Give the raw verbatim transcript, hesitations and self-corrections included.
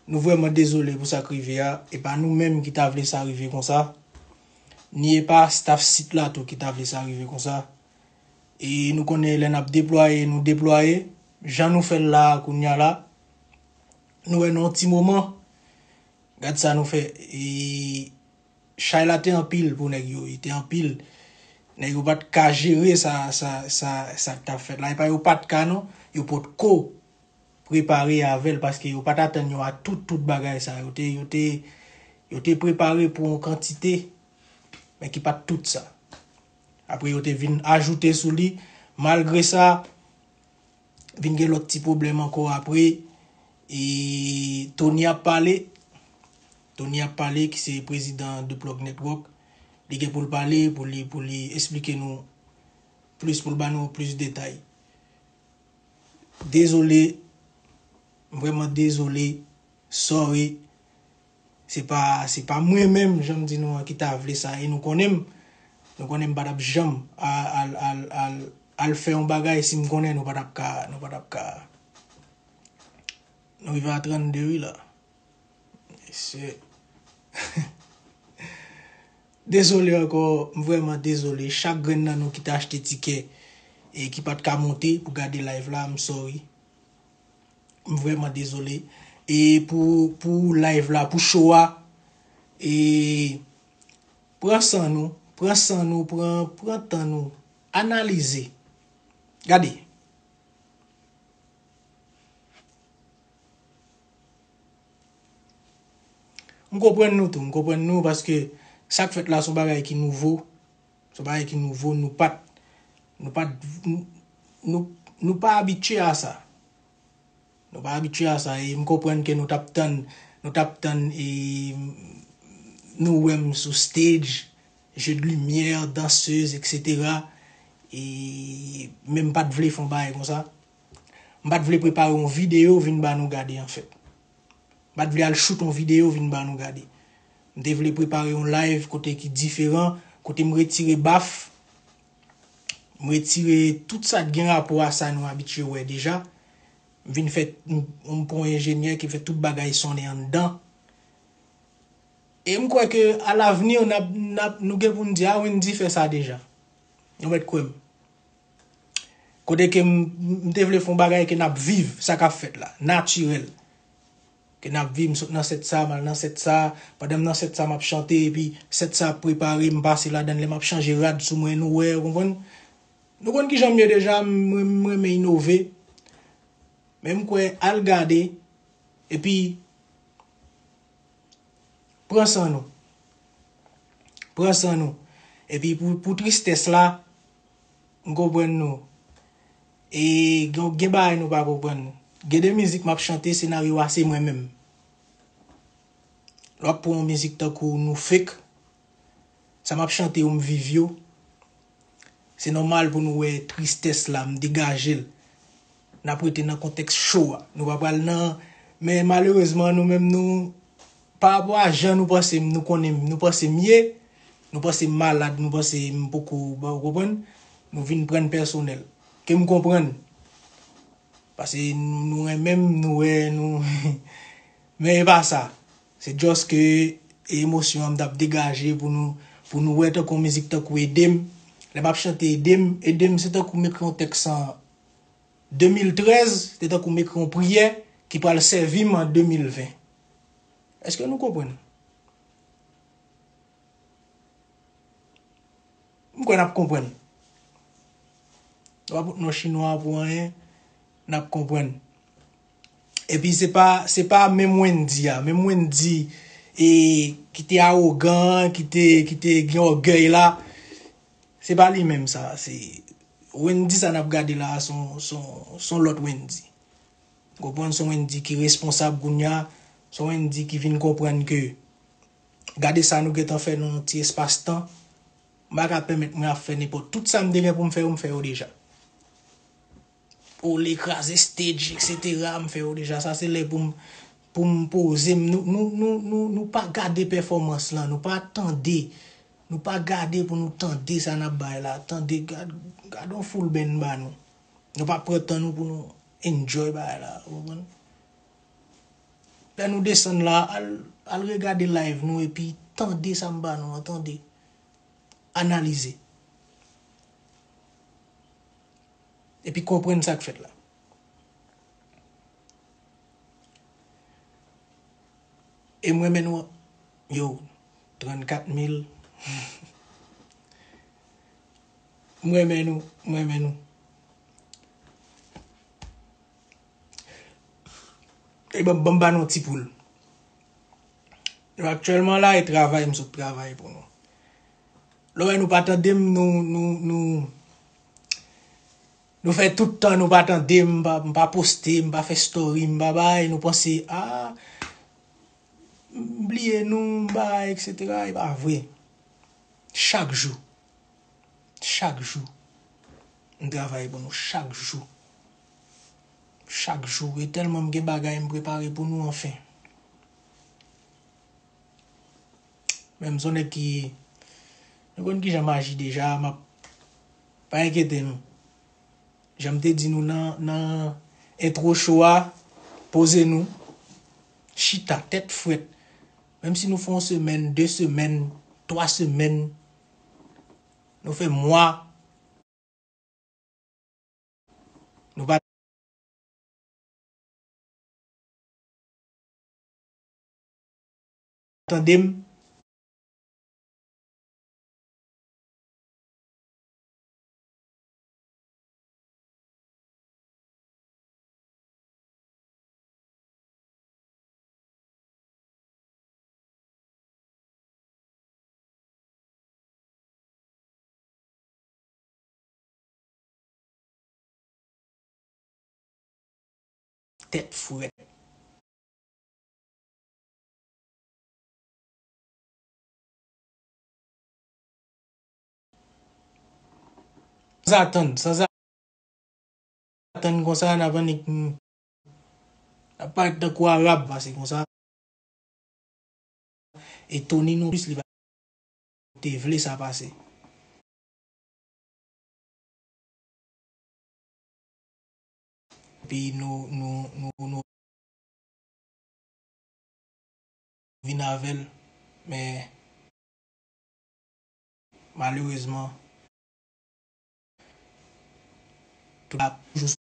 Nou vrèman dezole pou sa k rive a. E pa nou menm ki ta vle sa rive konsa. Ni e pa staff sit la tou ki ta vle sa rive konsa. E nou konnen lè n ap deplwaye, nou deplwaye. Jan nou fè l la a kounye a la. Nou wè nan yon ti moman. Gad sa nou fè. E chay la te anpil pou nèg yo. Li te anpil. Nèg yo pa t ka jere sa, sa, sa, sa k t ap fèt la. E pa yo pa t ka non. Yo potko prepare avè l paske yo pa t atann yo a tout, tout bagay sa. Yo te, yo te, yo te prepare pou yon kantite, men ki pa t tout sa. Apre yo te vin ajoute sou li. Malgre sa, vin gen lòt ti pwoblèm ankò apre. E Tony ap pale. Tony ap pale, ki se prezidan The Plug Network. Li gen pou l pale, pou li, pou li esplike nou plis, pou l ba nou plis detay. Dezole, m vrèman dezole, sorry. Se pa, se pa mwen menm, jan m di nou an, ki ta vle sa. E nou konnen m, nou konnen m pa t ap janm a- al, al, al, al fè yon bagay si m konnen nou pa t ap ka, nou pa t ap ka. Nou rive a trannde wi la. Mesye. Dezole ankò, m vrèman dezole. Chak grenn nan nou ki te achte tikè e ki pa t ka monte pou gade live la, m sorry. M vrèman dezole. E pou, pou live la, pou show a, e pran san nou, pran san nou, pran, pran tan nou, analize. Gade. M konprann nou tou, m konprann nou paske sa k fèt la se yon bagay ki nouvo. Se yon bagay ki nouvo, nou pa t, nou pa t, nou, nou, nou pa abitye a sa. Nou pa abitye a sa e m konprann ke nou t ap tann, nou t ap tann e nou wè m sou stage, jeu de lumière, dansez, et cetera. E men m pa t vle fè yon bagay konsa. M pa t vle prepare yon videyo vin ba nou gade anfèt. M pa t vle al shoot yon videyo vin ba nou gade. M te vle prepare yon live kote ki diferan, kote m retire baf, m retire tout sa k gen rapò a sa nou abitye wè deja. M vin fè, m, m pran yon enjenyè ki fè tout bagay sonnen anndan. E m kwè ke alavni, n ap, n ap, nou gen pou n di, a, Wendy fè sa deja. Nou mèt kwè m. Kote ke m, m te vle fè yon bagay ke n ap viv, sa k ap fèt la, natirèl. Ke n ap viv, m sot nan sèt sa, m al nan sèt sa, pandan m nan sèt sa, m ap chante, epi sèt sa ap prepare, m pase ladan l, lè m ap chanje rad sou mwen, nou wè, ou konprann? Nou konn kijan m ye deja, m, m renmen inove. Men m kwè, al gade, epi pran san nou. Pran san nou. Epi pou, pou tristès la, m konprann nou. E gen, gen bagay nou pa konprann. Gen de mizik m ap chante, senaryo a se mwen menm. Lè w ap pran yon mizik tankou Nou Fake, sa m ap chante yo, m viv yo. Se nòmal pou nou wè tristès la, m degaje l. N ap rete nan kontèks cho a. Nou pa pral nan, men malerezman, nou menm nou, pa rapò a jan nou panse m, nou konnen m, nou panse m ye, nou panse m malad, nou panse m poko, ba, ou konprann? Nou vin pran n pèsonèl. Ke m konprann. Paske nou, nou renmen m, nou wè, nou, men e pa sa. Se just ke emosyon an m t ap degaje pou nou, pou nou wè tankou yon mizik tankou Ede m. Lè m ap chante Ede m, Ede m se tankou m ekri yon tèks an de mil trèz, se tankou m ekri yon priyè ki pral sèvi m an de mil ven. Èske nou konprann? M kwè n ap konprann. Ou pa pot non chinwa pou anyen, n ap konprann. Epi se pa, se pa menm Wendy a, menm Wendy e, ki te awogan, ki te, ki te gen ògèy la, se pa li menm sa. Se Wendy sa n ap gade la a, se yon, se yon, se yon lòt Wendy. Ou konprann, se yon Wendy ki responsab kounye a, se yon Wendy ki vin konprann ke gade sa nou gentan fè nan yon ti espas tan. M pa ka pèmèt mwen ap fè nenpòt. Tout sa m te gen pou m fè yo, m fè yo deja. Ole, kraze stage, et cetera, m fè yo deja. Sa se lè pou m, pou m poze m. Nou, nou, nou, nou, nou pa gade pèfòmans lan, nou pa tande, nou pa gade pou nou tande sa n ap bay la. Tande, gad, gad yon full band ba nou. Nou pa pran tan nou pou nou enjoy bagay la, ou konprann? Lè nou desann la, al, al regade live nou epi tande sa m ba nou an, tande. Analize. Epi konprann sa k fèt la. E m renmen nou, yo, trannkat mil. M renmen nou, m renmen nou. E ban, ban m ba nou ti poul. Nou aktyèlman la, e travay, m sot travay pou nou. Lè w wè nou pa tande m, nou, nou, nou, nou fè tout tan nou pa tande m, m pa, m pa poste, m pa fè story, m pa bay, nou panse, a, m bliye nou, m bay, etsetera. E pa vre. Chak jou. Chak jou. M travay pou nou chak jou. Chak jou. E tèlman m gen bagay m prepare pou nou, anfen. Men m se yon nèg ki, nou konn kijan m aji deja, m ap, pa enkyete nou. Jan m te di nou nan, nan entwo show a, poze nou, chita, tèt frèt. Menm si nou fè yon semèn, de semèn, twa semèn, nou fè mwa, nou pa tande m. Tèt frèt. Sanzatann, sanzatann konsa, n ap annik, n ap parèt tankou Arab pase konsa. E Tony non plis li pa te vle sa pase. Epi nou, nou, nou, nou vin avè l, men malerezman, tout la toujou